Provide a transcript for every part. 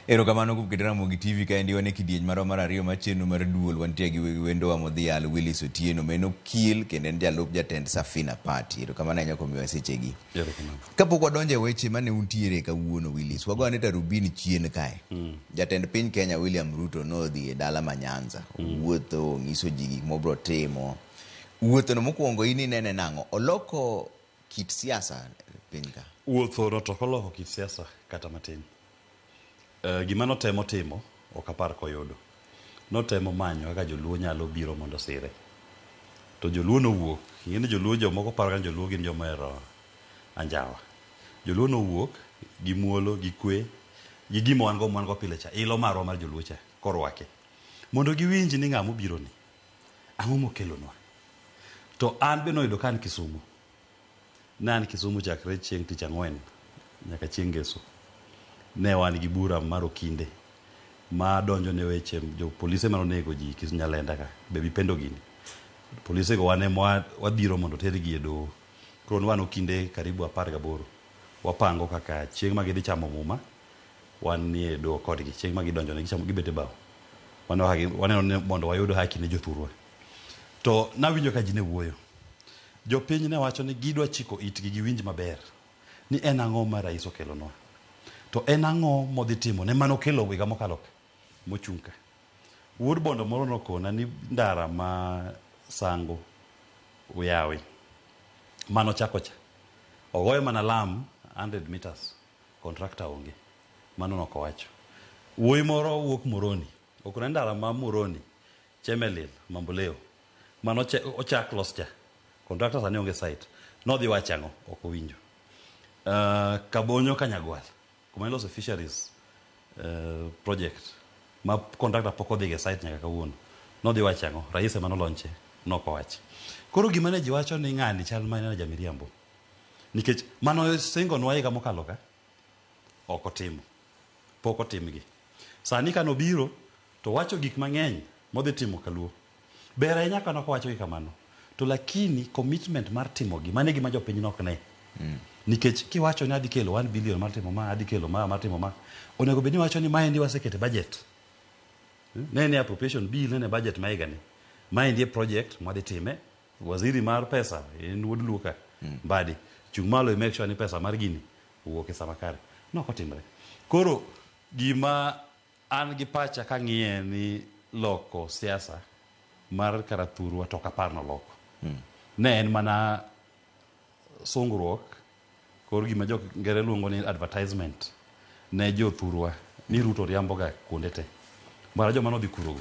Erokamano kuom keto Ramogi TV kaendi wan e kidieny marwa mar ariyo mar chenro mar duol wantie gi wendowa modhial Willis Otieno ma en okil kendo en jalup jatend Safina Party. Erokamano ahinya kuom miyowa sechegi. Erokamano. Kapok wadonjo e weche mane untiere kawuono Willis, wago ane tarubini chien kae. Jatend piny Kenya William Ruto nodhi e dala ma Nyanza, owuotho, onyiso ji gik mobro timo. Wuothono mokwongo in inene nang'o? Oloko kit siasa e piny ka? Wuothono to ok oloko kit siasa kata matin. Gima notemo timo ok apar koyudo. Notemo manyo kaka joluo nyalo biro mondo osire. To joluo nowuok. Ing'e ni joluo jomoko paro ni joluo gin joma ohero anjawa. Joluo nowuok gi muolo, gi kwe, gi gima wan go mwan go pile cha, ilo marwa mar joluo cha korwake. Mondo giwinj ni ng'a mobiro ni, ang'o mokelonwa. To an be noyudo ka an Kisumo. Ne an Kisumu chakre chieng' tich ang'wen nyaka chieng' ngeso. Ne wan gi bura mar okinde ma donjo ne weche jo polise mane onego ji Kis Nyalenda ka, Baby Pendo gini. Polise go wan ema wadhiro mondo otergi e doho. Koro ne wan okinde karibu 18. Wapango kaka chieng' ma gidhi chamo muma, wan nie doho kodgi. Chieng' ma gidonjo ne gichamo gibet e bao. Waneno kaka waneno ni mondo wayud haki ne jothurwa. To nawinjo ka ji ne wuoyo. Jopiny ne wacho ni gidwa chiko itgi giwinj maber ni en ang'o ma rais okelonwa. To en ang'o modhi timo ne mane okelo higa mokalo ka mochung' ka. Wuod Bondo moro nokona ni ndara ma Sango Uyawi mane ochako cha, ogoyo mana lam 100 meters, contractor onge. Mano nok owacho. Wuoyi moro wuok Moroni, okona ni ndara ma Moroni Chemelil, Mamboleo mane ochak los cha, contractor sani onge site. Nodhi wacho ang'o? Ok owinjo. Kabonyo Kanyagwal, kuma ilose fisheries project ma contractor pok odhi e site nyaka kawuono. Nodhi wacho ang'o? Rais ema nolonche, nok owacho. Koro gima ne ji wacho ni ng'ani chal mana jamiriambo. Nikech mano singonwa higa mokalo ka, ok otimo. Pok otimgi. Sani ka nobiro to wacho gik mang'eny modhi timo kaluo. Ber ahinya ka nok owacho gi kamano. To lakini commitment mar timogi, mano e gima jopiny nok ne. Nikech kiwacho ni adhi kelo 1 billion mar timo ma, adhi kelo ma, mar timo ma, onego bed ni iwacho ni maendi wasekete budget. Ne ni appropriation bill, ne ni budget ma higani. Maendi e project mwadhi time. Waziri mar pesa, en wuod Luo ka, Mbadi, chung' malo i make sure ni pesa mar gini owuok e sama kare. Nok otimre. Koro gima an gi pacha kang'iye ni loko siasa mar Karathurwa to ok apar noloko. Ne en mana sungruok kor gima jo ngere luongo ni advertisement ne jothurwa ni Ruto riambo ga kuonde te. Mara joma nodhi kurogo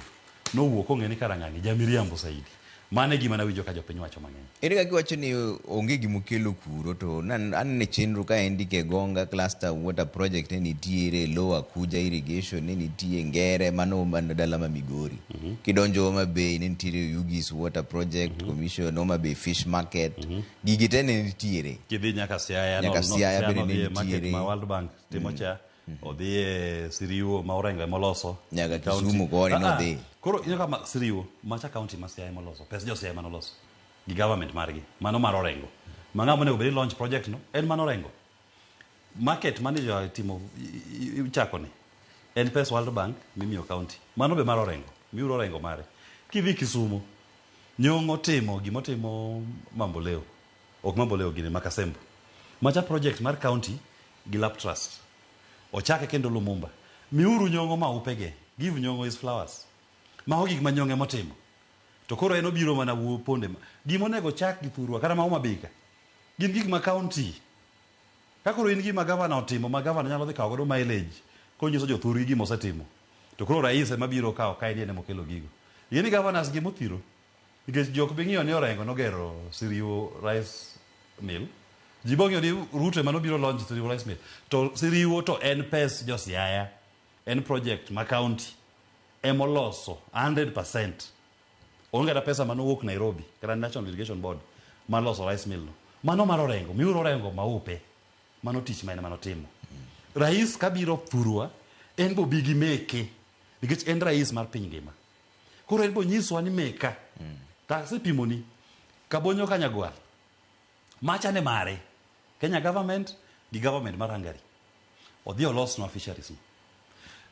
nowuok kong'e ni kara ng'ani jamiriambo saidi. Mano e gima nawinjo ka jopiny wacho mang'eny. Ere kaka iwacho ni onge gima okelo kuro to aneno e chenro kaendi Kegonga Cluster Water Project ne nitiere, Lower Kuja Irrigation ne nitie, Ngere mano mana dala ma Migori. Kidonjo Homa Bay ne nitiere Oyugis Water Project Commission, Homa Bay Fish Market. Gigi te ne nitiere. Kidhi nyaka Siaya, Nyaka Siaya bende ne nodhi e market nitiere. ma World Bank timo cha. Odhi e Siriwo ma Orengo ema oloso. Nyaka County. Kisumu koni nodhi. Koro ineno kama Siriwo macha county ma Siaya ema oloso. Pes jo Siaya ema noloso. Gi government margi. Mano mar Orengo. Ma ng'ama onego bed ni launch project no en mano Orengo. Market mane jo timo ichako ni en pes World Bank mimiyo county. Mano be mar Orengo. Miuro Orengo mare. Kidhi Kisumu, Nyong'o timo gimotimo Mamboleo. Ok Mamboleo gini, Makasembo. Macha project mar county gi Lap Trust. Ochake kendo Lumumba. Miuru Nyong'o maupege. Give Nyong'o his flowers. Mago gik ma Nyong'o emotimo. To koro en obiro mana wuo ponde. Gima onego chak gi thurwa kata ma Homa Bay ka. Gin gik ma county. Ka koro in gima gavana otimo ma gavana nyalo dhi kawo godo mileage konyiso jothurgi gima osetimo. To koro rais ema biro kawo ka en ema okelo gigo. Ing'e ni governors gi mothiro. Nikech ji ok bi ng'iyo ni Orengo nogero Siriwo Rice Mill. Ji bo ng'iyo ni Ruto ema nobiro launch Siriwo Rice Mill. To Siriwo to en pes jo Siaya. En project ma county emoloso 100%. Onge kata pesa manowuok Nairobi kata National Irrigation Board mar loso rice mill no. Mano mar Orengo, miuru Orengo maupe. Mano tich ma en ema notimo. Rais kabiro thurwa, en bo bi gi meke. Nikech en rais mar piny ngima. Koro en bo nyiswa ni meka. To asepimoni, Kabonyo Kanyagwal, macha ne mare. Kenya government gi government mar Hungary. Odhi olosnwa fisheries no.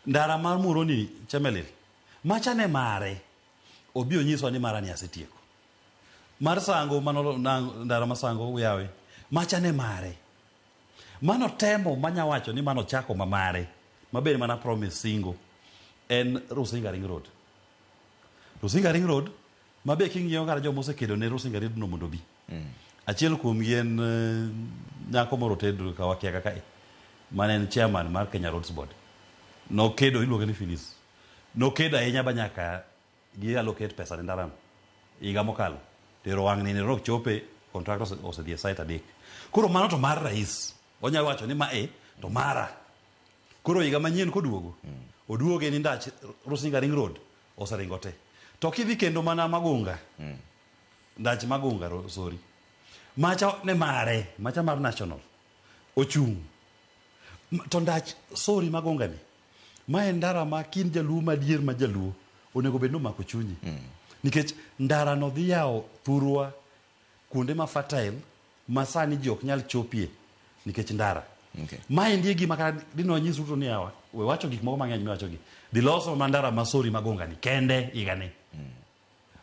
Ndara mar Muhoroni Chemelil, macha ne mare, obi onyiswa ni mara ni asetieko. Mar Sango, mano ndara ma Sango Uyawe, macha ne mare. Mano temo manya wacho ni mano chako ma mare, mabed mana promise singo, en Rusinga Ring Road. Rusinga Ring Road, mabe king'iyo kata joma osekedo ne Rusinga Ring Road no mondo obi. Achiel kuomgi en nyako moro Ted Kawakia kaka e, mane en chairman mar Kenya Roads Board. Nokedo, iluonge ni Phyllis. Nokedo ahinya ba nyaka gi allocate pesa ne ndarano higa mokalo. Tero wang' nini rok chope, contractor osedhi e site adek. Koro mano to mar rais. Onyalo wacho ni ma e to mara. Koro higa manyien koduogo, oduoge ni ndach Rusinga Ring Road oseringo te. To kidhi kendo mana Magunga, ndach Magunga, sorry. Macha ne mare, macha mar national, ochung'. To ndach sorry Magunga ni, ma en ndara ma kin jaluo madier ma jaluo, onego bed ni omako chunyi. Nikech ndara no dhi yawo thurwa kuonde ma fertile ma sani ji ok nyal chopie nikech ndara. Maendi e gima kata dino nyis Ruto ni yawa, we wacho gik moko mang'eny miwacho gi. Dhi loso ma ndara ma Sori Magunga ni kende higa ni.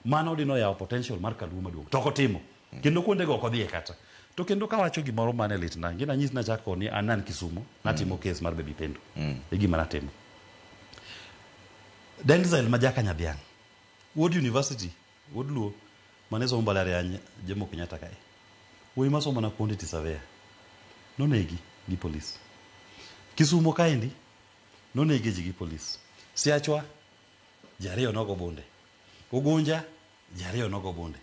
Mano dino yawo potential mar kaluo maduong'. To ok otimo. Kendo kuonde go ok odhiye kata. To kendo kawacho gimoro mane litna, ngina nyis nachako ni an nan Kisumo, natimo case mar Baby Pendo. E gima natimo. Denzel ma jaka Nyadhiang', wuod university, wuod Luo, mane somo mbalariany Jomo Kenyatta kae. Wuoyi masomo na quantity surveyor. Nonegi gi polis. Kisumo kaendi, nonegi ji gi polis. Siachwa, ji ariyo nogo bunde. Ugunja, ji ariyo nogo bunde.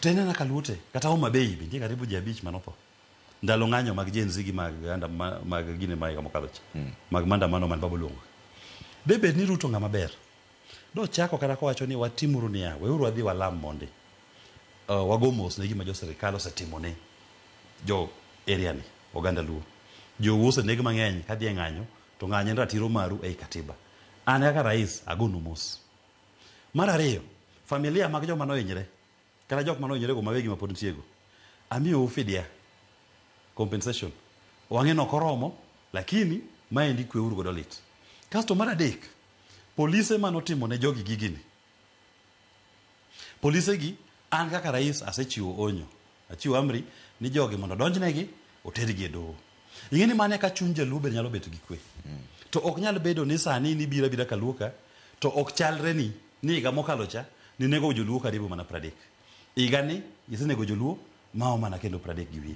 To en ana kaluo te, kata Homa Bay be nitie karibu ji abich manotho. Ndalo ng'anyo mag Gen Z gi mag, mag gine ma higa mokalo cha. Mag maandamano man Babu luongo. De bed ni Ruto ng'ama ber. Dochako kata kowacho ni watimuru niya, weuru wadhi walam mondi. Wago mos ne gima jo sirikal osetimo ne jo area ni, oganda Luo. Jou oseneg mang'eny kadhi e ng'anyo, to ng'anyo en ratiro maru ei katiba. An kaka rais, agonu mos. Mar ariyo, familia mag joma nohinyre, kata jok manohinyre go mawegi mapod nitiego, amiyou fidia, compensation. Wang'e no ok oromo, lakini maendi kweuru godo lit. Kasto mar adek, polise manotimo ne jogi gigini. Polise gi, an kaka rais asechiwo onyo, achiwo amri ni jogi mondo odonjnegi, otergi e doho. Ing'e ni mano eka chuny jaluo bende nyalo bet gi kwe. To ok nyal bedo ni sani ni biro abira kaluo ka, to ok chalre ni, ni higa mokalo cha, ninego joluo karibu mana 30. Higa ni, isenego joluo, mao mana kendo 30 gi wiye.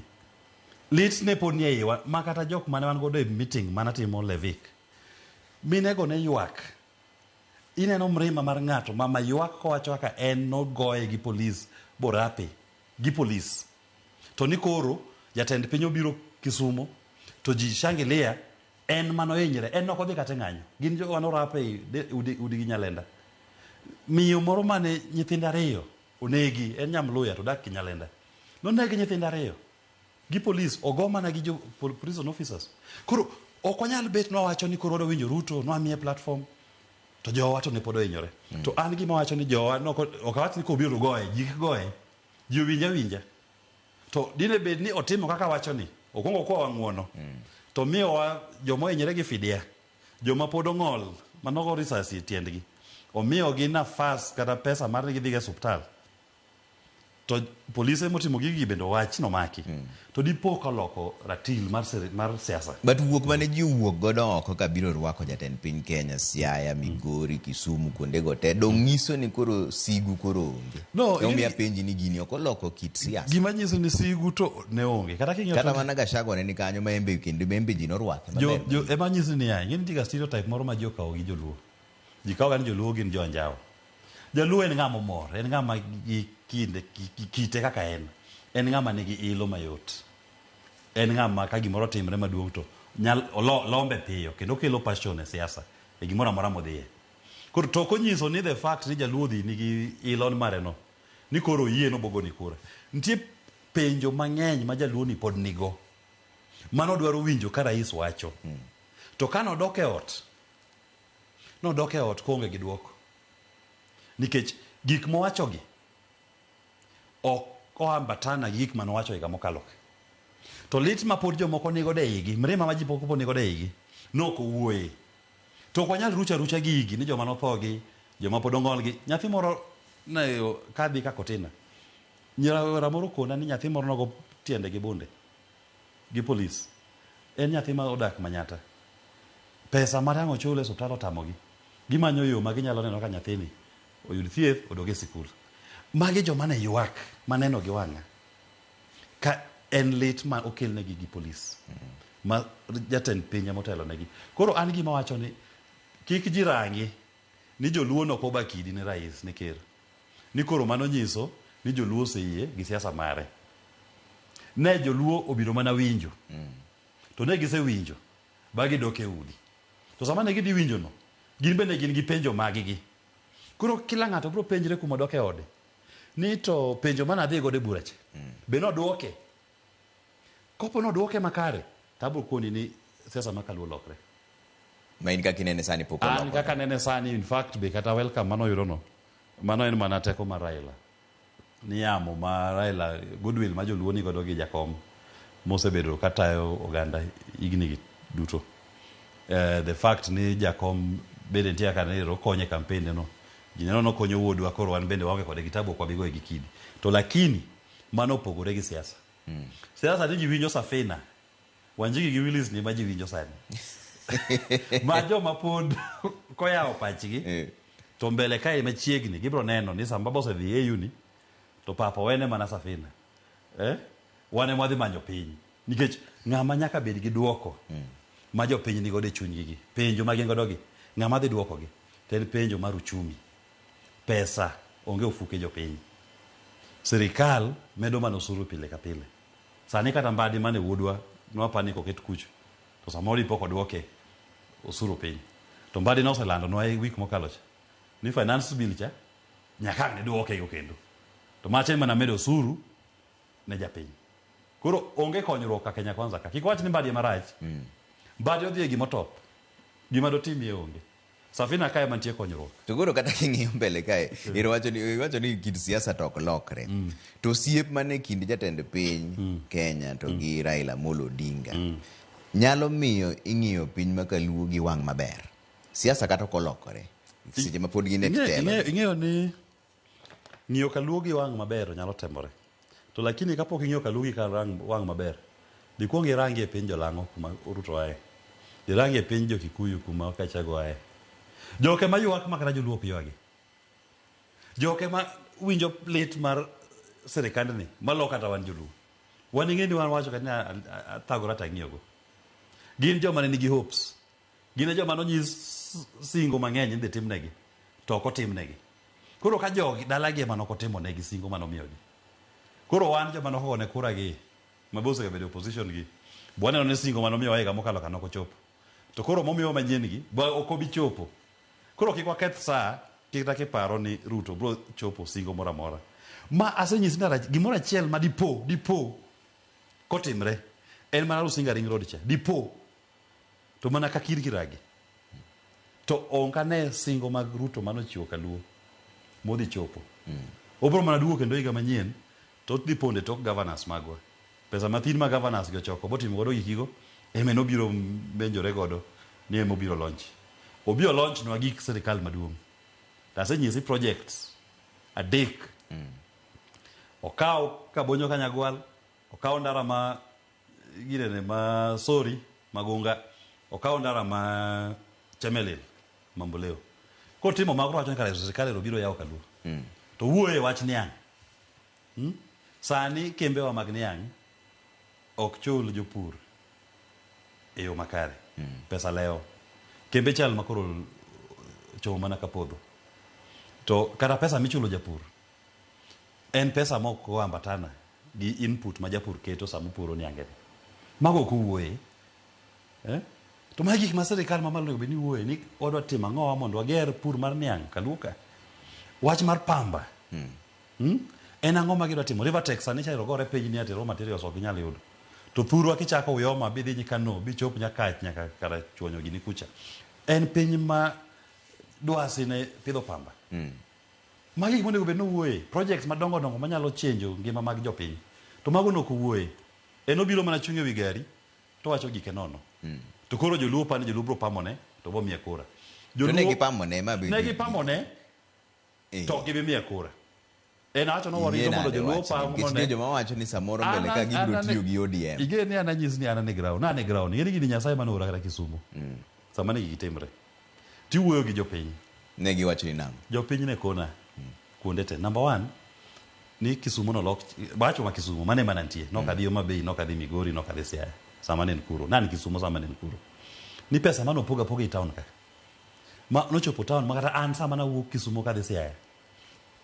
Lit ne pod ni e iwa, ma kata jok mane wan godo e meeting manatimo Levik. Minego ne ywak. Ineno mrima mar ng'ato, mama ywak kowacho kaka en nogoye gi polis, borape gi polis. To ni koro, jatend piny obiro Kisumo, to ji shangilia, en manohinyre, en ok odhi kata e ng'anyo. Gin jogo manorape e udi gi Nyalenda. Miyo moro mane nyithinde ariyo onegi, en Nyamluya to dak Nyalenda. Nonegi nyithinde ariyo gi polis, ogo mana gi jo prison officers. Koro ok wanyal bet nwawacho ni koro wadwa winjo Ruto, nwamiye platform, to jowa to ne pod ohinyore. To an gima wacho ni jowa, ok awach ni kobiro to goye, ji kik goye. Ji owinj awinja. To dine bed ni otimo kaka wacho ni, okwongo okwawa ng'uono, to miyowa joma ohinyore gi fidia, joma pod ong'ol, manogo risasi e tiendgi, omiyogi nafas kata pesa mar ni gidhi e osiptal. To polise motimo gigi bende owach nomaki. To dipo ka oloko ratil mar siasa. But wuok mane ji owuok godo oko ka biro rwako jatend piny Kenya, Siaya, Migori, Kisumu, kuonde go te, dong' nyiso ni koro sigu koro onge. No, Emomiyo apenji ni gini ok oloko kit siasa. Gima nyiso ni sigu to ne onge. Kata king'iyo Kata mana Gachagua ne ni kanyo ma embe kendo embe ji norwake maber. Ema nyiso ni ya, ing'e nitie ga stereotype moro ma ji okawo gi joluo. Ji kawo ga ni joluo gin jo anjawo. Jaluo en ng'ama omor, en ng'ama gi kinde, kite kaka en. En ng'ama nigi ilo mayot. En ng'ama ka gimoro otimre maduong' to nyal, lombe piyo kendo kelo passion e siasa e gimoro amora modhiye. Koro to ok onyiso ni the fact ni jaluo odhi nigi ilo mare no, ni koro oyie nobogoni kura. Nitie penjo mang'eny ma jaluo ni pod nigo. Mano dwaro winjo ka rais wacho. To ka nodok e ot, nodok e ot koonge gi duoko. Nikech gik mowachogi ok oambatana gi gik manowacho higa mokalo. To lit ma pod jomoko nigodo e igi, mirima ma ji pok nigodo e igi, nok owuoye. To ok wanyal rucho arucha gigi ni joma notho gi, joma pod ong'ol gi. Nyathi moro ne kadhi ka kotina. Rawera moro okona ni nyathi moro nogo tiende gi bunde gi polis. En nyathi ma odak Manyata. Pesa ma ang' ochul e osiptal otamogi. Gimanyo yo ma ginyalo neno ka nyathini oyud thieth odog e sikul. Magi joma ne ywak maneno gi wang'a ka en lit ma okelnegi gi polis ma jatend piny ema otelonegi. Koro an gima wacho ni kik ji rangi ni joluo nok oba kidi ne rais ne ker. Ni koro mano nyiso ni joluo oseyie gi siasa mare. Ne joluo obiro mana winjo. To ne gisewinjo ba gidok e udi. To sama ne gidhi winjo no, gin bende gin gi penjo maggi. Koro kila ng'ato biro penjre kuma odok e ode. Ni to penjo mane adhi godo e bura cha, be nodwoke? Kopo nodwoke makare, to abiro koni ni siasa ma kaluo lokre. Ma in kaka inene sani pok An olokore. kaka anene sani, in fact be kata welcome manoyudo no, mano en mana teko mar Raila. Ni yamo ma Raila, goodwill ma joluo ni godo gi jakom mosebedo katayo oganda higni gi duto. The fact ni jakom bende nitie kaka ne okonyo e campaign no. Ji neno nokonyo wuodwa koro wan bende waonge kode gi tabu ok wabi goye gi kidi. To lakini mano opogore gi siasa. Siasa ni ji winjo Safina. Wanjigi gi Willis ni ma ji winjo sani. Ma joma pod koyawo pachgi to mbele kae machiegni gibiro neno ni sama baba osedhi AU ni to papa wene mana Safina. Wan ema wadhi manyo piny. Nikech ng'ama nyaka bed gi duoko ma jopiny ni godo e chunygi gi, penjo ma gin godo gi, ng'ama dhi duoko gi to en penjo mar uchumi. Pesa onge ofuke jopiny. Sirikal medo mana osuru pile ka pile. Sani kata mbadi mane wuodwa nwapani koket kucho to samoro dipo koduoke osuru piny. To mbadi noselandonwa e wik mokalo cha ni finance bill cha nyaka ang' ne duoke go kendo. To macha en mana medo osuru ne japiny. Koro onge konyruok ka Kenya Kwanza ka. Kik wach ni Mbadi ema rach. Mbadi odhi e gima otop. Gima dotimie onge. Safina kae mantie konyruok. To koro kata king'iyo mbele kae, iwacho ni kit siasa to ok lokre. To osiep mane kind jatend piny Kenya to gi Raila Amolo Odinga nyalo miyo ing'iyo piny ma kaluo gi wang' maber. Siasa kata ok olokore. Seche ma pod gin e telo. Ing'eyo ni ng'iyo kaluo gi wang' maber nyalo temore. To lakini kapok ing'iyo kaluo gi wang' maber, dhi kuong irangi e piny jolang'o kuma Ruto aye. Irangi e piny jo-Kikuyu kuma Gachagua aye. Joke ma ywak ma kata joluo ok ywagi. Joke ma winjo lit mar sirikandni malo kata wan joluo. Wan ing'e ni wan wacho kata ni athagora to ang'iyogo. Gin joma ne nigi hopes. Gin e joma nonyis singo mang'eny ni idhi timnegi to ok otimnegi. Koro ka jogi dalagi ema nok otimo negi singo manomiyogi. Koro wan joma nokogone kura gi ma be osebedo e opposition gi be waneno ni singo manomiyowa higa mokalo ka nok ochopo. To koro momiyowa manyien gi be ok obi chopo. Koro kik waketh saa kata kiparo ni Ruto biro chopo singo moro amora. Ma asenyisi ni gimoro achiel ma dipo kotimre en mana Rusinga Ring Road cha. Dipo to mana ka kir kiragi. To ok ane singo mag Ruto manochiwo kaluo modhi chopo. Obiro mana duogo kendo higa manyien to odhi ponde tok governors magwa. Pesa mathin ma governors gi ochoko botimo godo gikigo ema en obiro benjore godo ni ema obiro launch. Obi o launch nwa gik sirikal maduong'. To asenyisi projects 3. Okaw Kabonyo Kanyagwal, okaw ndara ma girene ma Sori Magunga, okaw ndara ma Chemelil Mamboleo. Kotimo mago to wacho ni kare sirikal ero biro yawo kaluo. To wuoye e wach niang'. Sani kembewa mag niang' ok chul jopur e yo makare. Pesa lewo. Kembe chal ma koro chomo mana kapodho. To kata pesa michulo japur en pesa mok oambatana gi input ma japur keto sama opuro niange ni. Mago ok owuoye. To magi gik ma sirikal mamalo onego bed ni wuoye ni wadwa timo ang'owa mondo wager pur mar niang' kaluo ka. Wach mar pamba. En ang'o ma gidwa timo? Rivatex sani cha ogore piny ni ati raw materials ok ginyal yudo. To thurwa kichako Uyoma bidhi Nyikano bichop Nyakach nyaka kara chuonyo gini kucha. En piny ma dwasi ne pidho pamba. Magi gik monego bed ni owuoye. Projects madongo dongo manyalo chenjo ngima mag jopiny. To mago nok owuoye. En obiro mana chung' ewi gari to wacho gike nono. To koro joluo pani joluo biro pamone to bomiye kura. To ne gipamone ma Ne gipamone to ok gibi miye kura. En awacho ni warito mondo joluo opam Nikech nitie joma wacho ni samoro mbele ka gibiro tiyo gi ODM. Ing'e ni an anyisi ni an ane ground. Nane ground. Ing'e ni gini Nyasaye mane oora kata Kisumo. Sama ne gigi timre. Tiwuoyo gi jopiny. Ne giwacho ni nang'o? Jopiny ne kona kuonde te. Number one, ni Kisumo nolok, wacho ma Kisumo, mane mana nitie. Nok adhi Homa Bay, nok adhi Migori, nok adhi Siaya. Sama ne en kuro. Nan Kisumo sama ne en kuro. Ni pesa mane opog apoga e town ka. Ma nochopo town ma kata an sama nawuok Kisumo kadhi Siaya.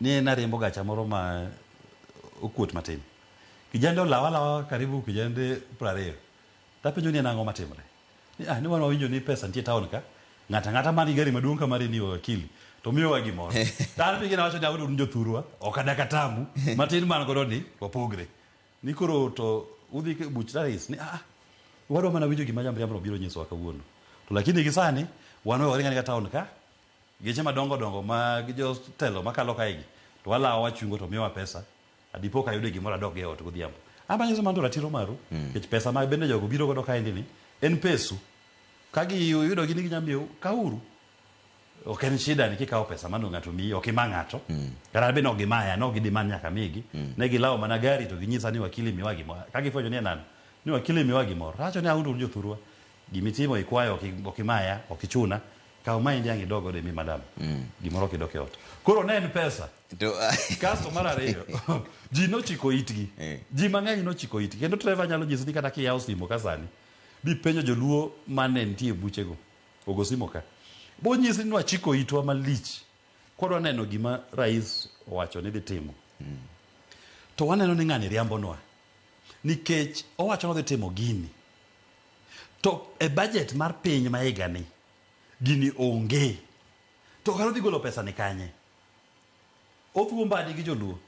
Ni nariembo gacha moro ma okuot matin. Kijande olawa alawa karibu kijande 20. Tapenjo ni en ang'o matimre. Ni ah, ni wan wawinjo ni pesa nitie town ka. Ng'ato ang'ata man gi gari maduong' ka mari ni wakili to miyowa gimoro. To an be gina wacho ni un jothurwa ok adak atamu matin man godo ni wapogre. Ni koro to udhi buch rais ni ah wadwa mana winjo gima jamriambo biro nyisowa kawuono. To lakini gi sani wan we waringa town ka geche madongo dongo mag jotelo makalo kae gi to walawo wachungo to miyowa pesa adipo ka ayudo gimoro adok go e ot godhiambo. An manyiso mano to ratiro maru nikech pesa ma bende jogo biro godo kaendi ni en pesu. Ka giyudo gi ni ginya miyou kawuru. Ok en shida ni kikawo pesa mano ng'ato miyi ok ima ng'ato. Kata be nok gimaya nok gidemand nyaka migi. Ne gilawo mana gari to ginyisa ni wakili miwa gimoro. Ka gifwenyo ni en an ni wakili miwa gimoro. Awacho ni un jothurwa gimitimo ikwayo ok imaya ok ichuna. Kaw maendi ang' idog godo imi madam. Gimoro ok idok e ot. Koro ne en pesa. To Kasto mar ariyo, ji nochiko itgi. Ji mang'eny nochiko itgi. Kendo Trevor nyalo nyisi ni kata kiyawo simo ka sani, bipenjo joluo mane nitie e buchego, ogo simo ka. Bonyisi ni wachiko itwa malich kwadwa neno gima rais owacho ni dhi timo. To waneno ni ng'ani riambonwa. Nikech owacho ni odhi timo gini. To e budget mar piny ma higani, gini onge. To kare odhi golo pesa ni kanye? Othuo Mbadi gi joluo.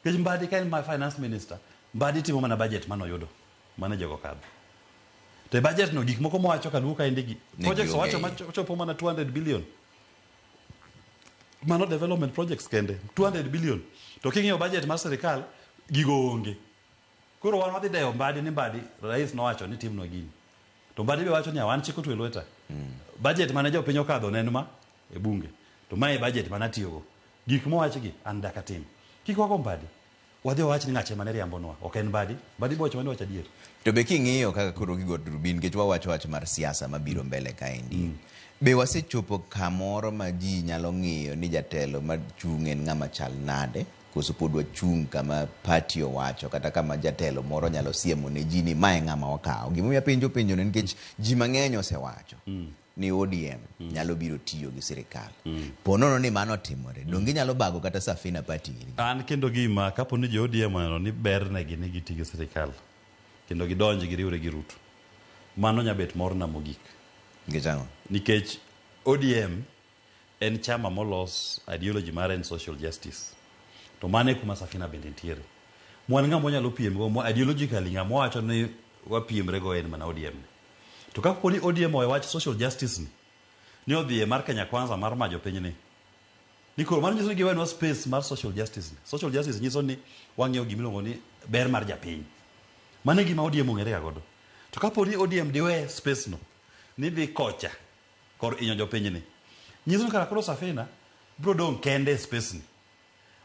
Nikech Mbadi ka en ma finance minister, Mbadi timo mana budget mane oyudo, mane jogo okadho. To e budget no gik moko mowacho kaluo kaendi gi, projects owacho machopo mana 200 billion. Mano development projects kende, 200 billion. To king'iyo budget mar sirikal, gigo onge. Koro wan wadhi dewo Mbadi ni Mbadi, rais nowacho ni timnwa gini. To Mbadi be wacho ni wan chik otwe lweta. Budget mane jopiny okadho ne en ma e bunge. To mae e budget mane atiyogo. Gik mowach gi an dak atim. Kik wago Mbadi. Wadhi wawach ni ng'ache mane riambonwa. Ok en Mbadi. Mbadi bowacho mana ni wacho adier. To be king'iyo kaka koro gigo Rubin, nikech wawacho wach mar siasa mabiro mbele kaendi. Be wasechopo kamoro ma ji nyalo ng'iyo ni jatelo machung' en ng'ama chal nade? Koso pod wachung' kama party owacho kata kama jatelo moro nyalo siemo ne ji ni mae ng'ama wakawo. Gimomiyo apenjo penjo ni nikech ji mang'eny osewacho ni ODM nyalo biro tiyo gi sirikal. Po nono ni mano otimore, donge inyalo bago kata Safina Party iri? An kendo gima kapo ni jo ODM oneno ni bernegi ni giti gi sirikal kendo gidonj giriwre gi Ruto, mano nya bet morna mogik. Nikech ang'o? Nikech ODM en chama molos ideology mare en social justice. To mano e kuma Safina bende nitiere. Mwan ng'ama wanyalo piem go, ideologically ng'ama wawacho ni wapiemre go en mana ODM. To kapo ni ODM owe wach social justice ni, ni odhi e mar Kenya Kwanza mar majo piny ni, ni koro mano nyiso ni giwenwa space mar social justice ni. Social justice nyiso ni wang'iyo gima iluongo ni ber mar japiny. Mano e gima ODM ong'ere ga godo. To kapo ni ODM diwe space no, ni dhi kocha kor inyo jopinyni, nyiso ni kara koro Safina biro dong' kende e space ni.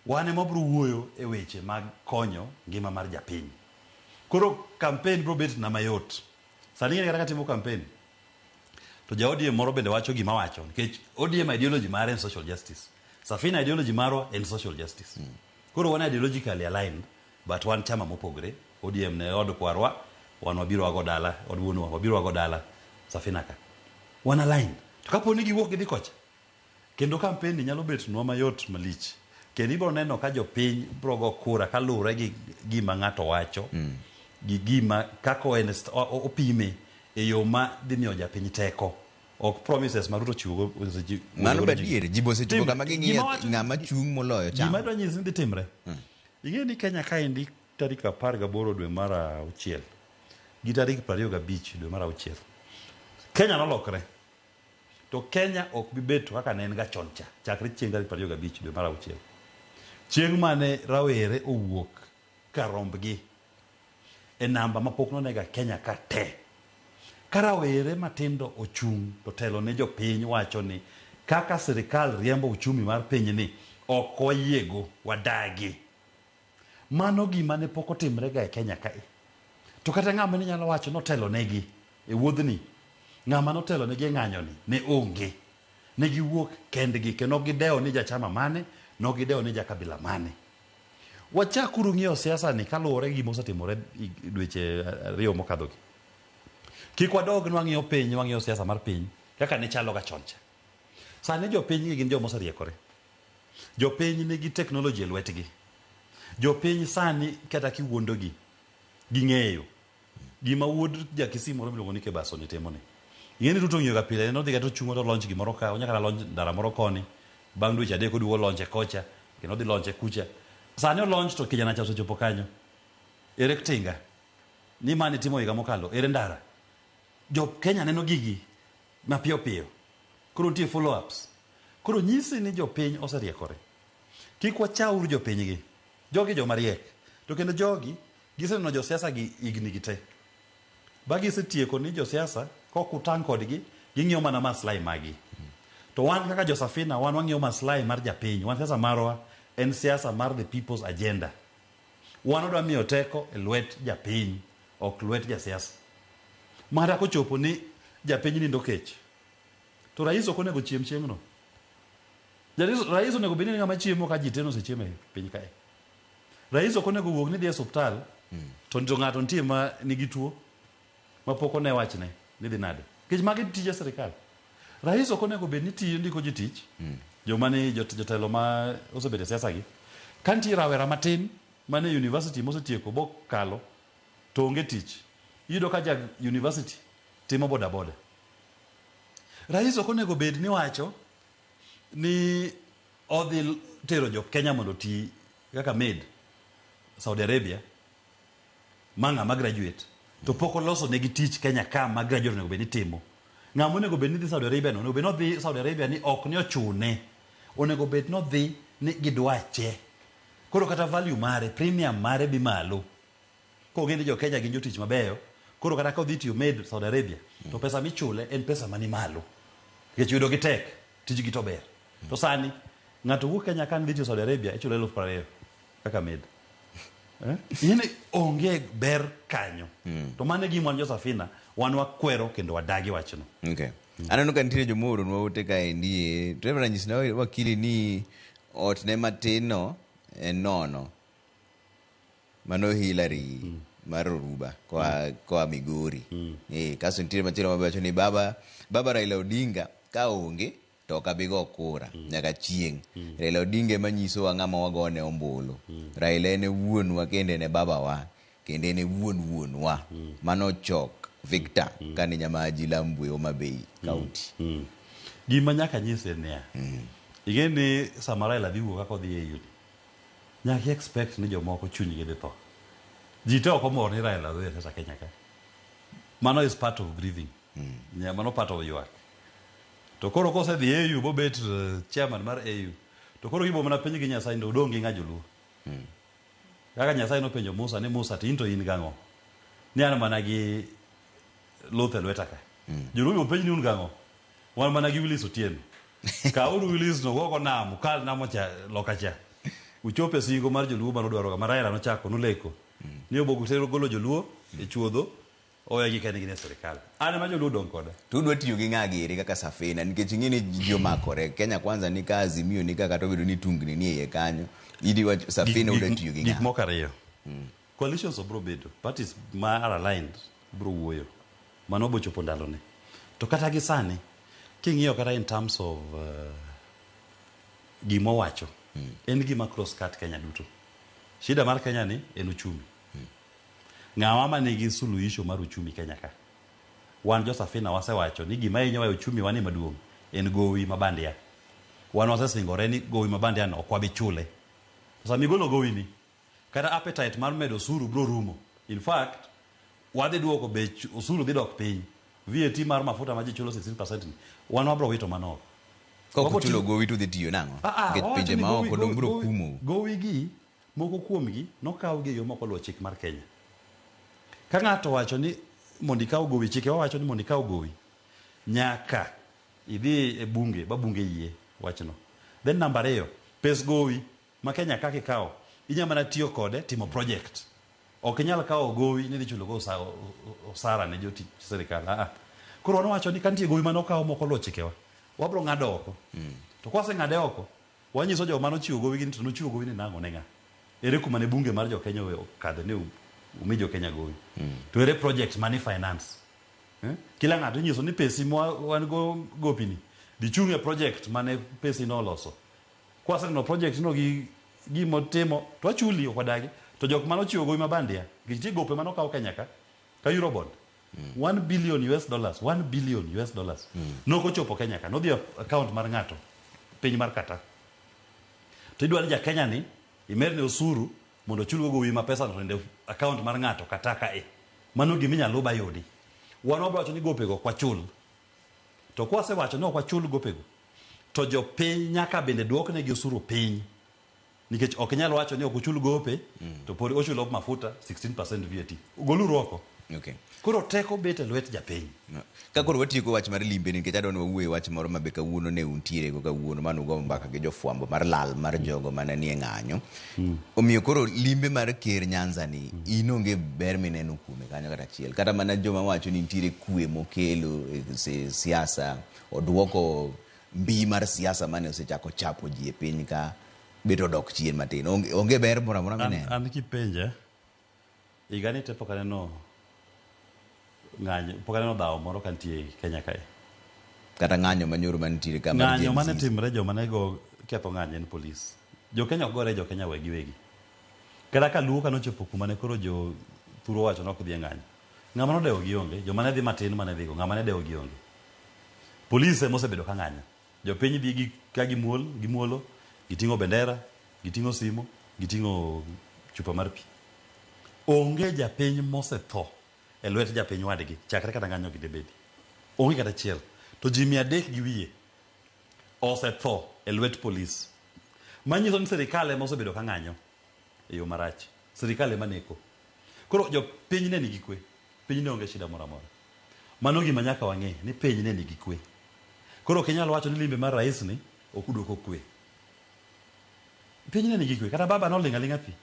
Wan ema wabiro wuoyo e weche mag konyo ngima mar japiny. Koro campaign biro bet na mayot. Sani ing'e kata katimo campaign, to ja ODM moro bende wacho gima wacho, nikech ODM ideology mare en social justice. Safina ideology marwa en social justice. Koro wan ideologically aligned, but wan chama mopogre. ODM ne od kwarwa, wan wabiro wago dala, od wuonwa, wabiro wago dala Safina ka. Wan aligned. To kapo ni giwuok gidhi kocha, kendo campaign ni nyalo bet nwa mayot malich. Kendo ibiro neno ka jopiny biro go kura kaluwore gi gima ng'ato wacho, gi gima kaka opime e yo ma dhi miyo japiny teko. Ok promises ma Ruto chiwo go. Mano be adier, ji bosechopo kama ging'iyo ng'ama chung' moloyo chama. Gima dwa nyisi ni dhi timre. Ing'eyo ni Kenya kaendi tarik 18 dwe mar auchiel gi tarik 25 dwe mar auchiel, Kenya nolokre. To Kenya ok bi bet kaka ne en ga chon cha, chakre chieng' tarik 25 dwe mar auchiel. Chieng' mane rawere owuok ka rombgi e namba mapok nonega Kenya ka te. Ka rawere matindo ochung' to telo ne jopiny wacho ni kaka sirikal riembo uchumi mar pinyni ok wayiego, wadagi. Mano gima ne pok otimre ga e Kenya kae. To kata ng'ama ne nyalo wacho notelo negi e wuodhni, ng'ama notelo negi e ng'anyoni ne onge. Ne giwuok kendgi kendo ok gidewo ni jachama mane, ne ok gidewo ni jakabila mane. Wachakuru ng'iyo siasa ni kaluwore gi gima osetimore dweche ariyo mokadhogi. Kik wadog ni wang'iyo piny, wang'iyo siasa mar piny kaka ne chaloga chon cha. Sani jopiny gi gin joma oseriekore. Jopiny nigi teknoloji e lwetgi. Jopiny sani kata kiwuondogi, ging'eyo. Gima wuod jakisii moro miluongo ni Kebaso ni timo ni. Ing'e ni Ruto ong'iyo ga pile, en odhi ga to ochung'o to launch gimoro ka, onya kata launch ndara moro koni, bang' dweche adek oduogo launch e kocha, kendo odhi launch e kucha. Sani o launch to kijana cha osechopo kanyo. Ere tinga? Ni mane itimo higa mokalo, ere ndara? Jo Kenya neno gigi mapiyo piyo. Koro nitie follow ups. Koro nyisi ni jopiny oseriekore. Kik wachauru jopiny gi. Jogi joma riek. To kendo jogi giseneno josiasa gi higni gi te. Ba gisetieko ni josiasa kok utang' kodgi ging'iyo mana maslahi magi. To wan kaka jo Safina wan wang'iyo maslahi mar japiny. Wan siasa marwa en siasa mar the people's agenda. Wan wadwa miyo teko e lwet japiny ok lwet jasiasa. Mara kochopo ni japiny nindo kech to rais ok onego chiem chieng'no. Rais onego bed ni ng'ama chiemo ka ji te nosechiemo e piny kae. Rais ok onego wuog ni dhi e osiptal to ng'ato nitie ma nigi tuo ma pok one wachne ni dhi nade. Nikech magi tije sirikal. Rais ok onego bed ni tiyo ndiko ji tich joma ni jotelo ma osebedo e siasa gi. Ka nitie rawera matin mane university mosetieko bokalo to onge tich. Iyudo ka ja university timo boda boda. Rais ok onego bed ni wacho ni odhi tero jo Kenya mondo oti kaka maid Saudi Arabia ma ng'ama graduate to pok oloso negi tich Kenya ka ma graduate onego bed ni timo. Ng'ama onego bed ni dhi Saudi Arabia no onego bed ni odhi Saudi Arabia ni ok ni ochune. Onego bed ni odhi ni gidwache. Koro kata value mare, premium mare bi malo. Kong'e ni jo Kenya gin jotich mabeyo, koro kata ka odhi tiyo maid Saudi Arabia, to pesa michule en pesa mani malo. Nikech yudo gi tek, tijgi to ber. To sani, ng'ato wuok Kenya ka dhi tiyo Saudi Arabia, ichule 20,000 kaka maid. Eh? Ing'e ni onge ber kanyo. To mano e gima wan jo Safina, wan wakwero kendo wadagi wachno. Okay. Aneno ka nitiere joma ooronwa ote kaendi. Trevor nyisna wakili ni ot ne matin no en nono. Mano Hillary mar Oruba koa Migori. Kasto nitiere machielo mabe wacho ni baba Raila Odinga ka onge to ok abi go kura nyaka chieng'. Raila Odinga ema nyisowa ng'ama wagone ombulu. Raila en e wuonwa kendo en e babawa kendo en e wuon wuonwa. Mano Chok Victor kani Nyamaji Lambwe Homa Bay County. Gima nyaka nyisi en niya. Ing'e ni sama Raila dhi wuok kaka odhi e EU ni, nyaka expect ni jomoko chunygi dhi tho. Ji te ok omor ni Raila dhi e siasa Kenya ka. Mano is part of grieving. Yeah, mano part of ywak. To koro kosedhi AU bobet chairman mar AU, to koro gibo mana penj gi Nyasaye ni odong' gi ng'a joluo. Kaka Nyasaye nopenjo Musa ni Musa to in to in gang'o? Ni an mana gi luth e lweta ka. Joluo be openj ni un gang'o? Wan mana gi Willis Otieno. Kawuru Willis no gogo nam, ukal namo cha loka cha. Uchop e singo mar joluo mane udwaroga, ma Raila nochako noleko. Ni obogo tero golo joluo e chuodho, owegi kendgi ne sirikal. An ema joluo odong' koda. To udwa tiyo gi ng'a giri kaka Safina nikech ing'e ni ji omakore. Kenya Kwanza ni ka, Azimio ni ka, kata obedo ni tungni ni e iye kanyo. Idhi wacho Safina udwa tiyo gi Gik ng'a? moko ariyo. Coalitions obro bedo. Parties ma are aligned bro wuoyo. Mano bo chopo ndalone. To kata gi sani, king'iyo kata in terms of gima owacho, en gima cross cut Kenya duto. Shida mar Kenya ni en uchumi. Ng'awa manigi suluhisho mar uchumi Kenya ka? Wan jo Safina wasewacho ni gima hinyowa e uchumi wa ni maduong' en gowi ma bandia. Wan wasesingore ni gowi ma bandia no ok wabi chule. To sama igolo gowi ni, kata appetite mar medo osuru bro rumo. In fact, wadhi duoko bech osuru dhi dok piny. VAT mar mafuta ma ji chulo 16% ni, wan wabro wito mano oko. Kok uchulo gowi to udhi tiyo nang'o? Nikech pinje ma oko dong' bro kumou. Gowi gi, moko kuomgi nokaw gi e yo mok oluwo chik mar Kenya. Ka ng'ato owacho ni mondo ikaw gowi, chike wawacho ni mondo ikaw gowi nyaka idhi e bunge ba bunge yie wachno. Then namba ariyo, pes gowi ma Kenya kaka ikawo inya mana tiyo kode timo project. Ok inyal kawo gowi ni idhi chulo go osara ne jotich sirikal. Ah, ah. Koro wan wacho ni ka nitie gowi mane okaw mok oluwo chikewa, wabro ng'ado oko. To kwaseng'ade oko, wanyiso joma nochiwo gowi gi ni to nochiwo gowi ni nang'o ne ng'a? Ere kuma ne bunge mar jo Kenya okadhe ni umi jo Kenya gowi? To ere project mane finance? Eh? Kila ng'ato inyiso ni pesi ma wan go gopini, dhi chung' e project mane pesi no oloso. Kwaseneno project no gi gima otimo, to wachuli ok wadagi. To jok mane ochiwo gowi ma bandia, nikech nitie gope mane okaw Kenya ka, ka Eurobond. 1 billion US dollars, 1 billion US dollars. Nok ochopo Kenya ka, nodhi e account mar ng'ato, piny mar Qatar. To idwa ni ja Kenya ni, imedne osuru mondo ochulgo gowi ma pesa no to e account mar ng'ato Qatar ka e. Mano gima inyalo luw ba yudi. Wan wabro wacho ni gopego ok wachul. To kwasewacho ni ok wachul gopego, to jopiny nyaka bende duoknegi osuru piny. Nikech ok inyal wacho ni ok uchul gope, to pod ochulo mafuta 16% VAT. Goluru oko. Okay. Koro teko bet e lwet japiny. No. Ka koro watieko wach mar limbe nikech adwa ni wawuoye wach moro ma be kawuono ne untiere go kawuono mane ugo mbaka gi jofwambo mar lal mar jogo mane nie ng'anyo. Omiyo koro limbe mar ker Nyanza ni in onge ber mineno kuome kanyo kata achiel. Kata mana joma wacho ni nitiere kwe mokelo e siasa, oduoko mbi mar siasa mane osechako chapo ji e piny ka bet odok chien matin. Onge, onge ber moro amora mineno. An kipenja, higani te pok aneno ng'anyo, pok aneno dhawo moro ka nitie Kenya kae. Kata ng'anyo manyoro manitiere ka mar Ng'anyo mane Gen Z. timre joma ne go ketho ng'anyo en polis. Jo Kenya ok gore jo Kenya wegi wegi. Kata ka Luo kane ochopo kuma ne koro jo thuro wacho ni ok dhi e ng'anyo. Ng'ama nodewo gi onge, joma ne dhi matin mane dhigo, ng'ama ne dewo gi onge. Polis ema osebedo ka ng'anyo. Jopiny dhi gi ka gimuol, gimuolo, giting'o bendera, giting'o simo, giting'o chupa mar pi. Onge japiny mosetho e lwet japiny wadgi chakre kata ng'anyo gi debedi. Onge kata achiel. To ji 300 gi wiye osetho e lwet polis. Manyiso ni sirikal ema osebedo ka ng'anyo e yo marach. Sirikal ema neko. Koro jopiny ne nigi kwe. Piny ne onge shida moro amora. Mano gima nyaka wang'e ni piny ne nigi kwe. Koro ok inyal wacho ni limbe mar rais ni ok oduoko kwe. Piny ne nigi kwe. Kata baba noling' aling'a thi.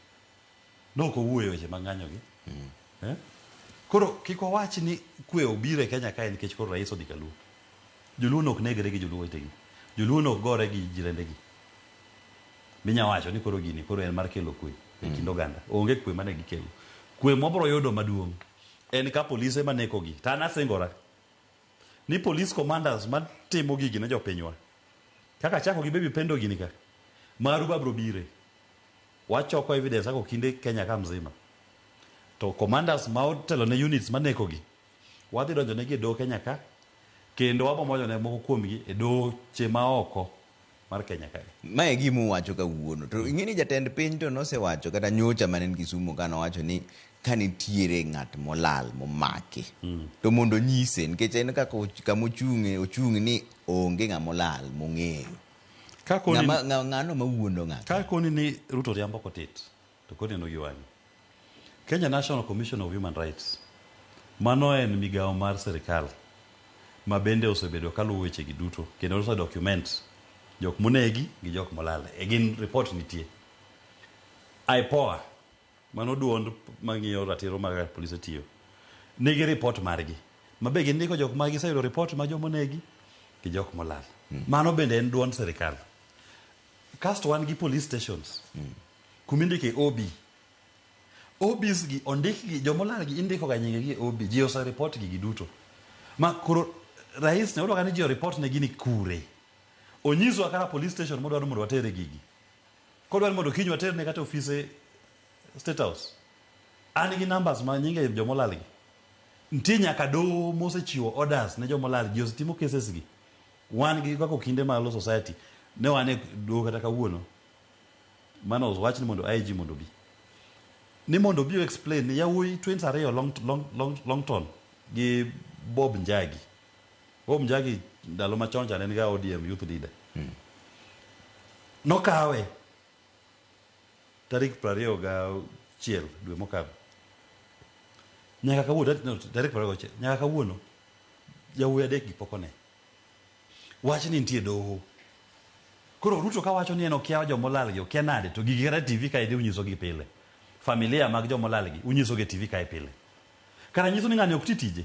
Ne ok owuoyo e weche mag ng'anyo gi. Eh? Koro kik wawach ni kwe obiro e Kenya kae nikech koro rais odhi Kaluo. Joluo ne ok negre gi joluo wetegi. Joluo ne ok gore gi jirendegi. Minya wacho ni koro gini koro en mar kelo kwe e kind oganda. Onge kwe mane gikelo. Kwe mwabro yudo maduong' en ka polise manekogi. To an asingora ni police commanders matimo gigi ne jopinywa kaka chako gi Baby Pendo gini ka maru babro bire. Wachoko evidence kaka okinde Kenya ka mzima. To commanders ma otelo ne units manekogi wadhi donjo negi e doho Kenya ka kendo wabo monjo ne moko kuomgi e doche maoko mar Kenya kae. Ma e gima uwacho kawuono. To ing'e ni jatend piny to nosewacho kata nyocha mane en Kisumu ka nowacho ni ka nitiere ng'at molal momaki to mondo onyise nikech en kaka kama ochung'e ochung' ni onge ng'ama olal mong'eyo. Ka koni Ng'ama ng'ano mawuondo ng'ato? Ka koni ni Ruto riambo kotit to koni neno gi wang'e. Kenya National Commission of Human Rights mano en migawo mar sirikal ma bende osebedo kaluwo weche gi duto kendo ose document jok monegi gi jok molal. E gin report nitie. IPOA mano duond mang'iyo ratiro mag kaka polise tiyo nigi report margi ma be gindiko jok ma giseyudo report ma jomonegi gi jok molal. Mano bende en duond sirikal. Kasto wan gi police stations kumindike OB. OBs gi ondik gi jomolal gi indiko ga nyinge gi e OB. Ji ose report gi giduto. Ma koro rais ne odwa ni ji o report ne gini kure. Onyiswa kara police station modwaro mondo watere gigi. Kodwaro mondo kiny waterne kata ofise State House. An gi numbers ma nyinge jomolal gi. Nitie nyaka doho mosechiwo orders ne jomolal ji osetimo cases gi. Wan gi kaka okinde mar Law Society ne wan e doho kata kawuono. Mano owach ni mondo IG mondo obi. Ni mondo obi explain ni yawuoyi twins ariyo Longton gi Bob Njagi. Bob Njagi ndalo machon cha ne en ga ODM youth leader. Nokawe tarik 21 dwe mokalo. Nyaka kawuono, no, tarik 29, nyaka kawuono yawuoyi adek gi pok one. Wach ni nitie doho. Koro Ruto kawacho ni en okia jomolal gi, okia nade, to gigi kata TV kae unyiso gi pile. Familia mag jomolal gi unyiso gi e TV kae pile. Kara nyiso ni ng'ani ok ti tije.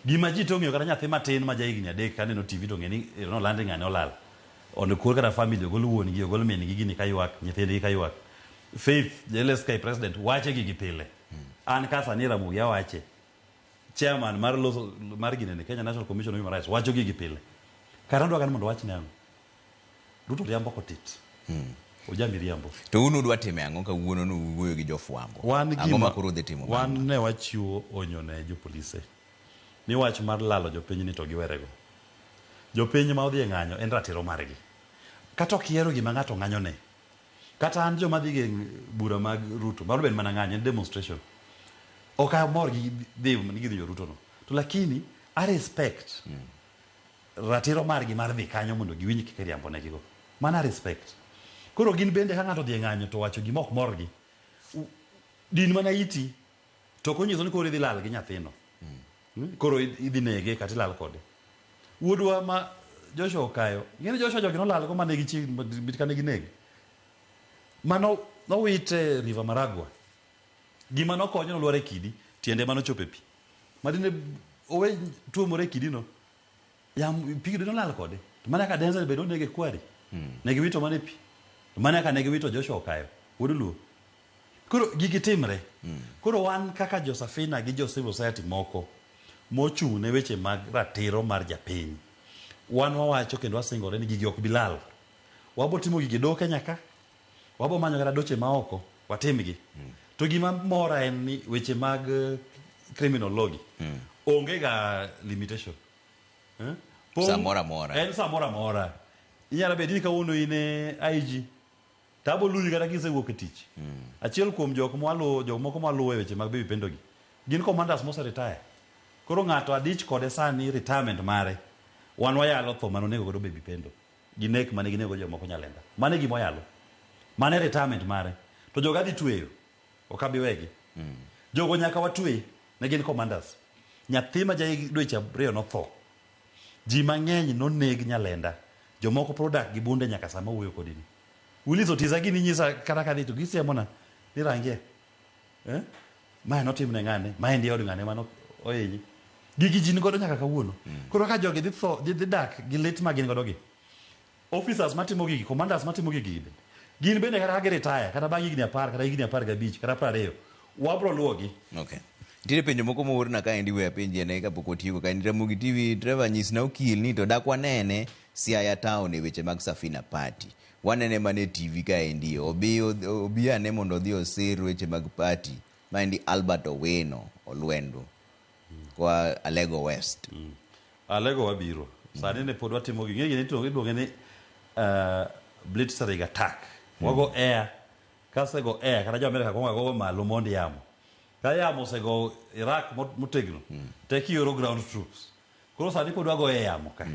Gima ji to ong'eyo kata nyathi matin ma ja higni 3 kaneno TV to ong'e ni nolandi ng'ani olal. Ondo kor kata family ogol wuon gi ogol min gi gini kaywak, nyithindgi kaywak. Faith LSK president wache gigi pile. An ka sani Ramogi awache. Chairman mar loso mar ginene Kenya National Commission on Human Rights wacho gigi pile. Kara odwa ni mondo wach ne ang'o? Ruto riambo kotit. Oja miriambo. To un udwa time ang'o kawuono no uwuoyo gi jofwambo? Wan Ang'o ma koro udhi timo wan ne wachiwo onyo ne jopolise ni wach mar lalo jopiny ni to giwerego. Jopiny ma odhi e ng'anyo en ratiro margi. Kata ok ihero gima ng'ato ng'anyo ne. Kata an joma dhi e bura mag Ruto, mano bed mana ng'anyo, en demonstration. Ok amor gi dhi ni gidhi Ruto no. To lakini a respect ratiro margi mar dhi kanyo mondo giwinj kaka iriambo negigo. Mano a respect. Koro gin bende ka ng'ato odhi e ng'anyo to owacho gima ok morgi, din mana iti to ok onyiso ni koro idhi lal gi nyathino. Koro idhi nege kata ilal kode. Wuodwa ma Joshua Okayo, ing'e ni Joshua jogi nolal go mane gichiegni kane ginege. Mano nowite River Maragua. Gima nokonyo nolwar e kidi, tiende manochopo e pi. Madine owe tuomore e kidino, yam pi nolal kode. To mana kaka Denzel bende onege kwari. Ne giwito mana e pi. To mana kaka ne giwito Joshua Okayo, wuod Luo. Koro gigi timre. Koro wan kaka jo Safina gi jo civil society moko mochung' ne weche mag ratiro mar japiny, wan wawacho kendo wasingore ni gigi ok bi lal. Wabo timo gigi doho Kenya ka, wabo manyo kata doche maoko watimgi. To gima mora en ni weche mag criminal law gi onge ga limitation. Eh? Samoro amora. En samoro amora. Inyalo bedo ni kawuono in e IG to abo luwi kata kisewuok e tich. Achiel kuom jok mwaluwo, jok moko mwaluwo e weche mag Baby Pendo gi, gin commanders mose retire. Koro ng'ato adich kode sani retirement mare. Wan wayalo tho mane onego godo Baby Pendo. Gi nek mane ginego jomoko Nyalenda. Mano e gima wayalo. Mano e retirement mare. To joga adhi tweyo. Ok abi wegi. Jogo nyaka watwe. Ne gin commanders. Nyathi ma ja dweche 2 notho. Ji mang'eny noneg Nyalenda. Jomoko pod odak gi bunde nyaka sama wuoyo kodi ni. Willis Otiza gini nyisa kata kadhi to gisiemona ni rangie. Eh? Mae notim ne ng'ane, mae ndi od ng'ane mano ohinyi. Gigi ji nigodo nyaka kawuono. Koro ka jogi dhi tho, dhi dak gi lit ma gin godo gi. Officers matimo gigi, commanders matimo gigi bende. Gin bende kata ka gi retire, kata bang' higni 10, kata higni 15, kata 20, wabro luwogi. Okay. Nitiere penjo moko moorna kaendi we apenji ane kapok watieko kaendi. Ramogi TV, Trevor nyisna okil ni to dak wanene Siaya town e weche mag Safina Party. Wanene mana e TV kaendi. Obi obi ane mondo odhi osir weche mag party. Maendi Albert Owino Olwendo kwa Alego West. Alego wabiro. Sani ne pod watimo gigi. Ng'e gini iluonge ni blitzkrieg attack. Wago air. Kasego air kata jo Amerika kuongo gogo malo mond yamo. Ka yamo osego Iraq motegno, to ioro ground troops. Koro sani pod wago e yamo ka.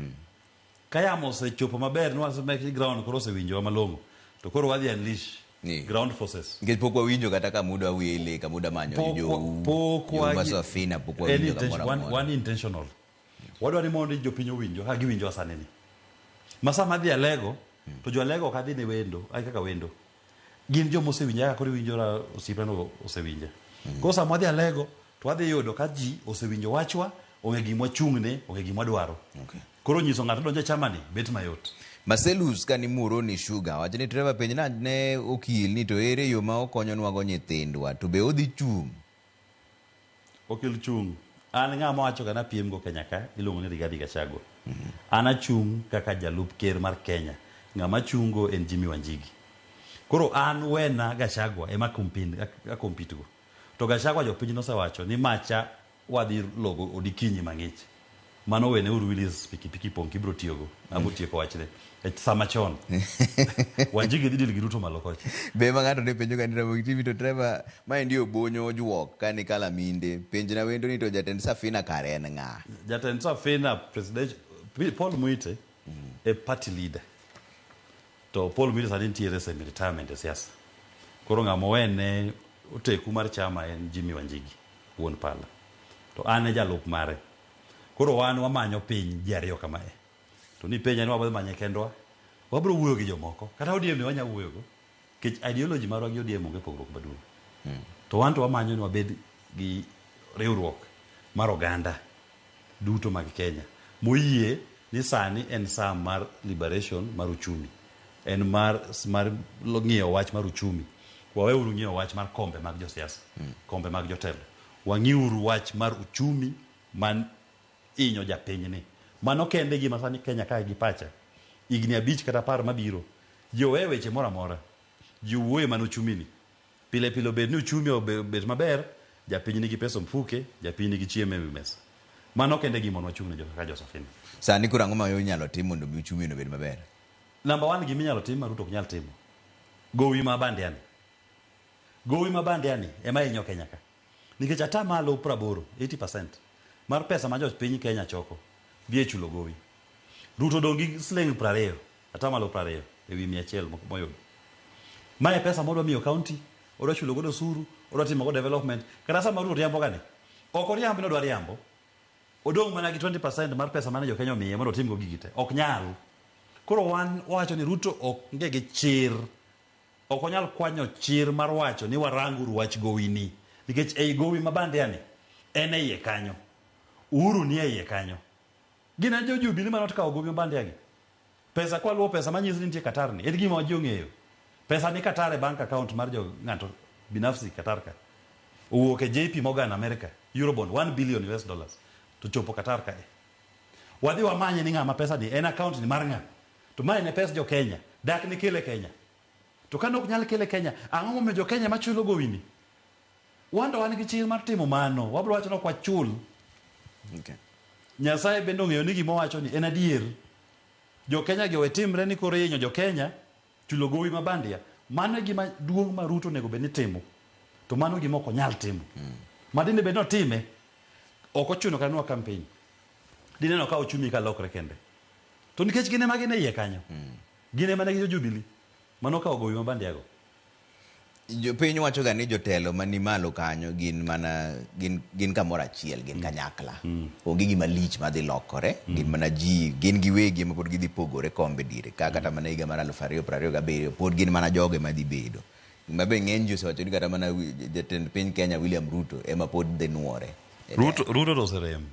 Ka yamo osechopo maber ni ground koro osewinjowa malong'o, to koro wadhi unleash ground forces. Nikech pok wawinjo kata kamuda wele, kamuda manyo jou. Pok jou Safina pok wawinjo kamoro amora. Wan intentional. Wadwa ni mondo jopiny owinjo kaka giwinjowa sani ni. Ma sama adhi Alego, to jo Alego ok adhi ne wendo, ai kaka wendo. Gin joma osewinja kaka koro iwinjo osiepna osewinja. Koro sama wadhi Alego, to wadhi yudo ka ji osewinjo wachwa, ong'e gima wachung'ne, ong'e gima wadwaro. Okay. Koro nyiso ng'ato donjo e chama ni bet mayot. Marcellus ka ni Muhoroni Sugar wacho ni Trevor penj na ne okil ni to ere yo ma okonyonwago nyithindwa to be odhi chung'? Okil chung'. An ng'ama wacho ga napiem go Kenya ka iluongo ni Rigathi Gachagua. An achung' kaka jalup ker mar Kenya. Ng'ama chungo en Jimmy Wanjigi. Koro an wena Gachagua ema compete go. To Gachagua jopiny nosewacho ni macha wadhi logo odikinyi mang'ich. Mano wene uru Willis pikipiki pong' kibro tiyogo. Abo tieko wachne. E sama chon. Wanjigi dhi deal gi Ruto malo kocha. Be ma ng'ato ne penjo ga ni Ramogi TV to Trevor maendi Obonyo ojuok ka ni Kalaminde. Penjna wendo ni to jatend Safina kare en ng'a? Jatend Safina president Paul Muite e party leader. To Paul Muite sani nitiere semi retirement e siasa. Koro ng'ama owene oteku mar chama en Jimmy Wanjigi. wuon pala. To an e jalup mare. Koro wan wamanyo piny ji ariyo kamae. To ni penja ni wabiro manye kendwa, wabiro wuoyo gi jomoko. Kata ODM ne wanya wuoyogo. Nikech ideology marwa gi ODM onge pogruok maduong'. To wan to wamanyo ni wabed gi riwruok mar oganda duto mag Kenya moyie ni sani en saa mar liberation mar uchumi. En mar ng'iyo wach mar uchumi. Waweuru ng'iyo wach mar kombe mag josiasa, kombe mag jotelo. Wang'iuru wach mar uchumi man inyo japinyni. Mano kende gima sani Kenya kae gi pacha. Higni 5 kata 10 mabiro, ji owe weche moro amora. Ji owuoye mana uchumi ni. Pile pile obed ni uchumi obet maber, japiny nigi pesa mfuke, japiny nigi chiemo e wi mesa. Mano kende gima wachung' ne kaka jo-Safina. Sani koro ang'o ma inyalo tim mondo mi uchumi obed maber? Number 1 gima inyalo tim ma Ruto ok nyal timo. Gowi ma bandia ni. Gowi ma bandia ni ema hinyo Kenya ka. Nikech 80% 80% mar pesa ma jopiny Kenya choko dhi e chulo gowi. Ruto odong' gi siling 20, 20% ewi 100 moyudo. Mae pesa modwa miyo county, odwa chulo godo osuru, odwa timo godo development. Kata sama Ruto riambo gani, ok oriamb ni odwa riambo. Odong' mana gi 20% mar pesa mane jo Kenya omiye mondo otim go gigi te. Ok nyal. Koro wan wawacho ni Ruto onge gi chir. Ok onyal kwanyo chir mar wacho ni waranguru wach gowi ni. Nikech ei gowi ma bandia ni, en e iye kanyo. Uhuru ni e iye kanyo. Gin e jo Jubilee mane okawo gowi ma bandia gi. Pesa kwaluwo pesa manyiso ni nitie Qatar ni, en gima ji ong'eyo. Pesa ni Qatar e bank account mar jo ng'ato binafsi Qatar ka. Owuok e JP Morgan America, Eurobond $1 billion US dollars to chopo Qatar kae. Wadhi wamanye ni ng'ama pesa ni en account ni mar ng'a. To mae ne pes jo Kenya, dak ni kele Kenya. To kane ok nyal kele Kenya, ang'o momiyo jo Kenya machulo gowi ni? Wan to wan gi chir mar timo mano, wabiro wacho ni ok wachul. Okay. Nyasaye bende ong'eyo ni gima owacho ni en adier. Jo Kenya gi owe timre ni koro ihinyo jo Kenya chulo gowi ma bandia. Mano e gima duong' ma Ruto onego bed ni timo. To mano gima ok onyal timo. Ma dine bed ni otime, ok ochuno kata nwa campaign. Dineno ka uchumi ka lokre kende. To nikech gin ema gin e iye kanyo. Gin ema ne gi jo Jubilee. Mano okawo gowi ma bandia go. Jopiny wacho ga ni jotelo mani malo kanyo gin mana gin kamoro achiel, gin kanyakla. Onge gima lich madhi lokore, gin mana ji, gin giwegi ema pod gidhi pogore kombe diere ka kata mana higa mar 2027 pod gin mana joge madhi bedo. Ma be ng'eny ji osewacho ni kata mana jatend piny Kenya William Ruto ema pod dhi nuore. Ruto to oserem.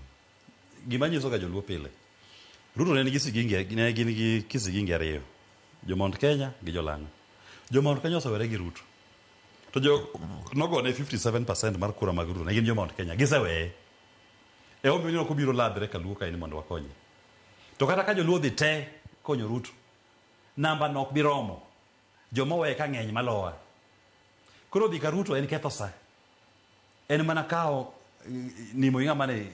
Gima nyiso ga joluo pile. Ruto ne nigi sigingi, ne gin gi kisigingi ariyo. Jo Mount Kenya gi jo Lang'o. Jo Mount Kenya osewere gi Ruto. To jo nogone 57% mar kura mag Ruto ne gin jo Mount Kenya. Giseweye. E omiyo ni ok obiro ladhre kaluo kae ni mondo wakonye. To kata ka joluo dhi te konyo Ruto, namba no ok bi romo. Joma oweye ka ng'eny malowa. Koro dhi ka Ruto en ketho sa. En mana kawo nimo gi ng'ama ne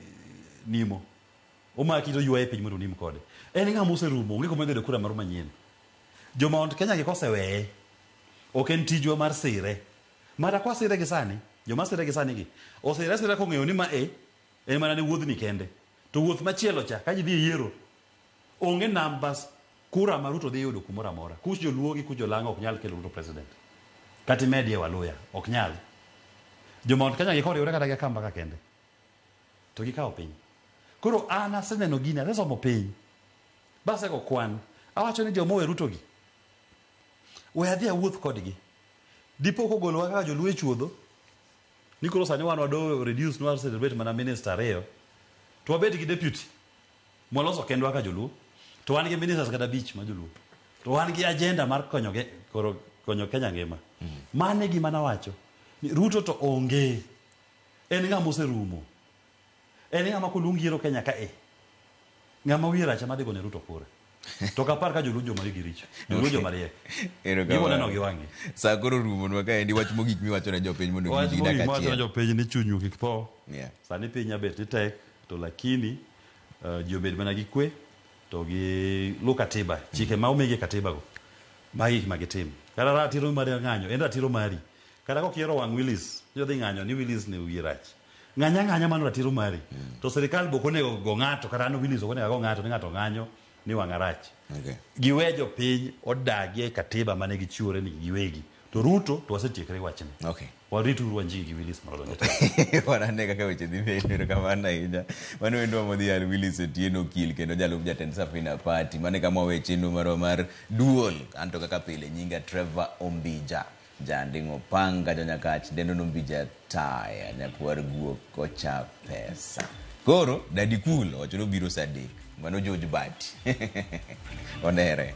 nimo. Omaki to ywaye piny mondo onim kode. En ng'ama oserumo, onge kuma idhi yudo kura moro manyien. Jo Mount Kenya gi koseweye, ok en tijwa mar sire. Mata kwa sire gi sani, joma sire gi sani gi, osire asira kong'eyo ni ma e, en mana ne wuodhni kende. To wuoth machielo cha, ka ji dhi e yiero, onge numbers kura ma Ruto dhi yudo kumoro amora. Kuch joluo gi kuch jolang'o ok nyal kelo Ruto president. Kata imedie Waluya, ok nyal. Jo Mount Kenya gi koriwre kata gi Akamba ka kende, to gikawo piny. Koro an aseneno gini, asesomo piny, basego kwan. Awacho ni joma owe Ruto gi, we adhi awuoth kodgi. Dipo kogolowa kaka joluo e chuodho, ni koro sani wan wado reduce nwa celebrate mana minister ariyo, to wabed gi deputy. Mwaloso kendwa kaka joluo, to wan gi ministers kata 5 ma joluo. To wan gi agenda mar konyo konyo Kenya ngima. Mano e gima nawacho. Ni Ruto to onge. En ng'ama oserumo. En ng'ama koluong yiero Kenya ka e. Ng'ama wiye rach ema dhi gone Ruto kura. To ok apar ka joluo joma wigi richo. Joluo joma riek. Gibiro neno gi wang'gi. Sa koro rumonwa kaendi wach mogik miwacho ne jopiny mondo Wach giwinj gi mogik dakika mawacho ne achiel. jopiny ni chunyu kik tho. Yeah. Sani piny abet ni tek to lakini ji obed mana gi kwe to gi lu katiba. Chike ma omigi e katiba go. Magi gik ma gitim. Kata ratiro mar ng'anyo en ratiro mari. Kata kok ihero wang' Willis, idhi ng'anyo ni Willis ni wiye rach. Ng'any ang'anya mano ratiro mari. To sirikal be ok onego go ng'ato kata an Willis ok onego ago ng'ato ni ng'ato ng'anyo ni wang'a rach. Okay. Giwe jopiny odagie katiba mane gichiwore ni giwegi. To Ruto to wasetiekre wachne. Okay. Warituru Wanjigi gi Willis mondo odonj e telo. Wanane kaka weche dhi bedo, erokamano ahinya. Mano wendwa modhial Willis Otieno Okil kendo jalup jatend Safina Party. Mano e kama wawe chenro marwa mar duol. Anto kaka pile nyinga Trevor Ombija. Janding'o panga jonyakach dendo nombija taya nyakwar guok ocha pesa. Koro Daddy Cool owacho ni obiro saa adek. Mano George Bati. Onere.